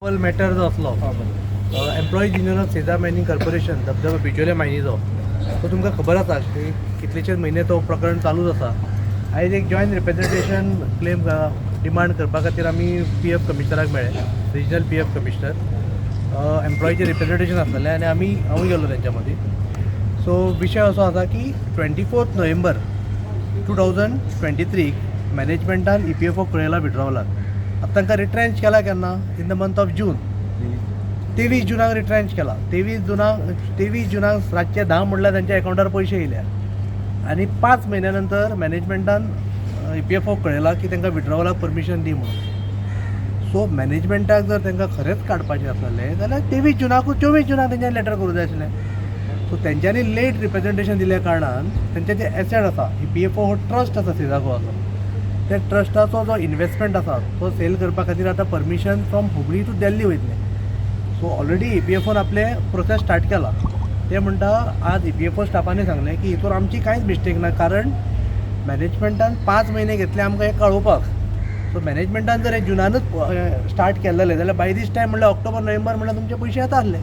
Matter जो आसलो, Employees Union of Seza Mining Corporation, धबधबा बिचोले मायनीचो, तो तुमकां खबर आसा की कितलेशेच म्हयने तो प्रकरण चालूच आसा. आयज एक जॉयंट रिप्रेझेंटेशन क्लेम डिमांड करपा खातीर आमी पी एफ कमिशनराक मेळ्ळे, रिजनल पी एफ कमिशनर. एम्प्लॉईचें रिप्रेझेंटेशन आसलेलें आनी आमी हांवूय गेल्लो तेंच्या मदीं. सो विशय असो आसा की 24 November 2023 मॅनेजमेंटान ईपीएफओ कळयला विड्रॉवलाक. आतां तांकां रिट्रेंच केला केन्ना? In the month of June. 23 जुनाक retrench केला. 23 जुनाक, 23 जुनाक रातचे 10 म्हणल्यार तेंच्या एकावंटार पयशे येयले आनी 5 म्हयन्या नंतर मॅनेजमेंटान ईपीएफओ कळयला की तांकां विड्रॉवलाक परमिशन दी म्हणून. सो मॅनेजमेंटाक जर तांकां खरेंच काडपाचें आसलेलें जाल्यार 23 जुनाकूच, 24 जुनाक तेंच्यांनी लेटर करूं जाय आशिल्लें. सो तेंच्यांनी लेट रिप्रेझेंटेशन दिल्या कारणान तेंचे जे एसेट आसा, ईपीएफओ हो ट्रस्ट आसा सेजा गोवाचो, त्या ट्रस्टाचो जो इन्वेस्टमेंट आसा तो सेल करपा खातीर आतां permission from Hubli to Delhi वयतलें. So already ईपीएफओन आपले प्रोसेस स्टार्ट केला. ते म्हणटा, आज ईपीएफओ स्टाफांनी सांगलें की हितून आमची कांयच मिस्टेक ना, कारण मॅनेजमेंटान 5 म्हयने घेतले आमकां हें कळोवपाक. सो मॅनेजमेंटान जर हें जुनानूच स्टार्ट केल्लें जाल्यार बाय दीस टायम म्हणल्यार ऑक्टोबर, नोव्हेंबर म्हणल्यार तुमचे पयशे येता आसले.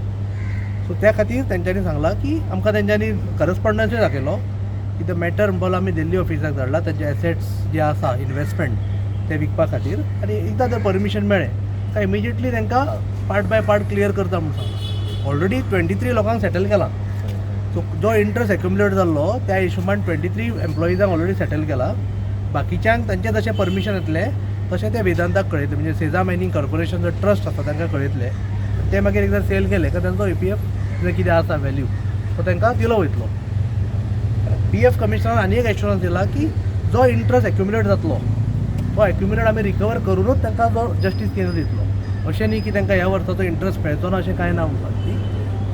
सो त्या खातीर तेंच्यांनी सांगलां की आमकां तेंच्यांनी करस्पॉन्डन्सूय दाखयलो की the matter म्हणपाक आमी दिल्ली ऑफिसाक धाडला तेंचे एसेट्स जे आसा, इन्वेस्टमेंट, ते विकपा खातीर आनी एकदां जर परमिशन मेळ्ळें काय इमिजिएटली तांकां पार्ट बाय पार्ट क्लियर करता म्हूण सांगलां. ऑलरेडी 23 लोकांक सेटल केला. सो जो इंट्रस्ट एक्युमुलेट जाल्लो त्या हिशोबान 23 एम्प्लॉइजांक ऑलरेडी सेटल केला. बाकीच्यांक तांचें जशें परमिशन येतलें तशें ते वेदांताक कळयतले, म्हणजे सेजा मायनींग कॉर्पोरेशन जो ट्रस्ट आसा तांकां कळयतले. ते मागीर एकदां सेल केले काय तांचो ईपीएफ जे कितें आसा व्हॅल्यू तो तांकां दिलो वयतलो. पी एफ कमिशनरान आनी एक एश्योरन्स दिला की जो इंट्रस्ट एक्युमुलेट जातलो तो एक्युमुलेट आमी रिकवर करुनूच तांकां जो जस्टीस केंद्र दितलो. अशें न्ही की तांकां ह्या वर्साचो इंट्रस्ट मेळचो ना, अशें कांय ना म्हणटा ती.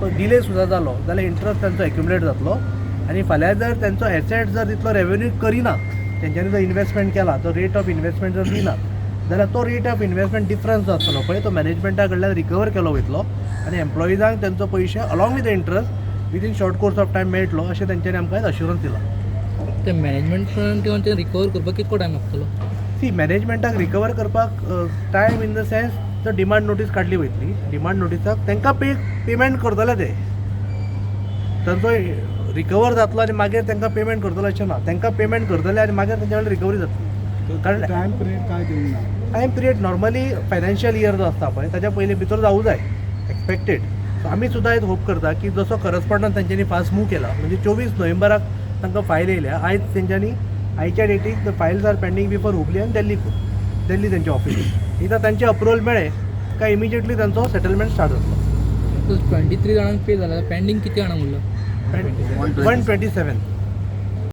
सो डिले सुद्दां जालो जाल्यार इंट्रस्ट तांचो एक्युमुलेट जातलो आनी फाल्यां जर तेंचो एसेट जर तितलो रेवेन्यू करिना, तेंच्यांनी जो इन्वेस्टमेंट केला तो रेट ऑफ इन्वेस्टमेंट जर दिना जाल्यार तो रेट ऑफ इन्वेस्टमेंट डिफरन्स जो आसतलो पळय, तो मॅनेजमेंटा कडल्यान रिकवर केलो वयतलो आनी एम्प्लॉइजांक तेंचो पयशे along with the interest within short course of time मेळटलो, अशें तेंच्यांनी आमकां अश्युरन्स दिला. ते मॅनेजमेंट ते रिकवर करपाक कितको टायम लागतलो? सी, मॅनेजमेंटाक रिकवर करपाक टायम इन the sense, जर डिमांड नोटीस काडली वयतली, डिमांड नोटीसाक तांकां पेमेंट करतले ते. तांचो रिकवर जातलो आनी मागीर तांकां पेमेंट करतलो अशें ना. तांकां पेमेंट करतले आनी मागीर तेंच्या कडेन रिकवरी जातली, कारण टायम पिरियड काय दिवंक ना? Time period normally financial year जो आसता पळय, ताच्या पयलीं भितर जावूं जाय एक्सपेक्टेड. सो आमी सुद्दां एक होप करता की जसो करस्पॉन्डन्स तेंच्यांनी फास्ट मूव केला, म्हणजे 24 नोव्हेंबराक तांकां फायल येयल्या, आयज तेंच्यांनी, आयच्या डेटीक the files are pending before Hubli आनी दिल्ली, दिल्ली तेंच्या ऑफिस. एकदां तांचें अप्रुवल मेळ्ळें काय इमिजिएटली तांचो सेटलमेंट स्टार्ट जातलो. 23 जाणांक पे जाला, पेंडींग किती जाणांक उरला? 127.